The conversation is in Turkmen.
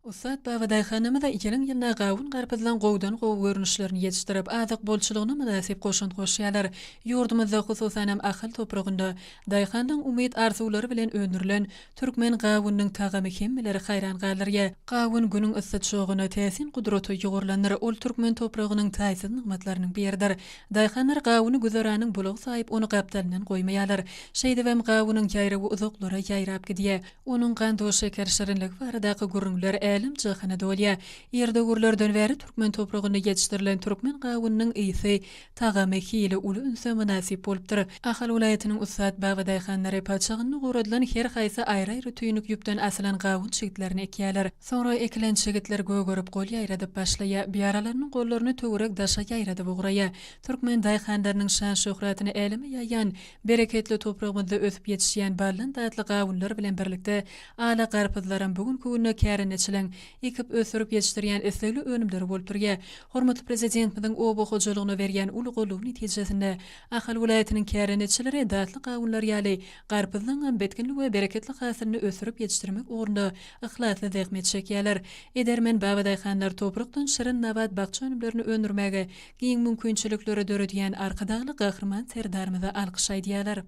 Ussat babadaýhanymyz ýylyň-ýylyna gawun-garpyzlaň gowudan-gowy görnüşlerini ýetişdirip, azyk bolçulygyna mynasyp goşant goşýarlar. Ýurdumyzda, hususanam, Ahal topragynda daýhanlaň umyt-arzuwlary bilen öndürilen türkmen gawunynyň tagamy hemmeleri haýran galdyrýar. Gawun Günüň yssy çoguna, täsin gudrata ýugrulandyr. Ol türkmen topragynyň taýsyz nygmatlarynyň biridir. Daýhanlar gawuny güzeranyň bulagy saýyp, ony gapdalyndan goýmaýarlar. Şeýdibem, gawunyň ýaýrawy uzaklara ýaýrap gidýär. Onuň gandy şeker şirinligi baradaky gürrüňler älem-jahana dolýar. Ir döwürlerden bäri türkmen topragynda ýetişdirilen türkmen gawunynyň ysy, tagamy, hili uly ünse mynasyp bolupdyr. Ahal welaýatynyň ussat babadaýhanlary paçagynda guradylan her haýsy aýry-aýry tüýnük ýüpden asylan gawun çigitlerini ekýärler. Soňra ekilen çigitler gögerip, gol ýaýradyp başlaýar. Biýaralarynyň gollaryny töwerek-daşa ýaýradyp ugraýar. Türkmen daýhanlarynyň şan-şöhratyny äleme ýaýan Bereketli topragymyzda ösüp ýetişýän baldan datly gawunlar bilen birlikde, ala garpyzlaram bu günki günde kärendeçiligiň ekip ösdürip ýetişdirýän islegli önümleri bolup durýar. Hormatly Prezidentimiziň oba hojalygyna berýän uly goldawy netijesinde, Ahal welaýatynyň kärendeçileri datly gawunlar ýaly garpyzlaňam bitginli we bereketli hasylyny ösdürip ýetişdirmek ugrunda yhlasly zähmet çekýärler. Edermen babadaýhanlar toprakdan şirin nabat bakja önümlerini öndürmäge giň mümkinçilikleri döredýän Arkadagly Gahryman Serdarymyza alkyş aýdýarlar.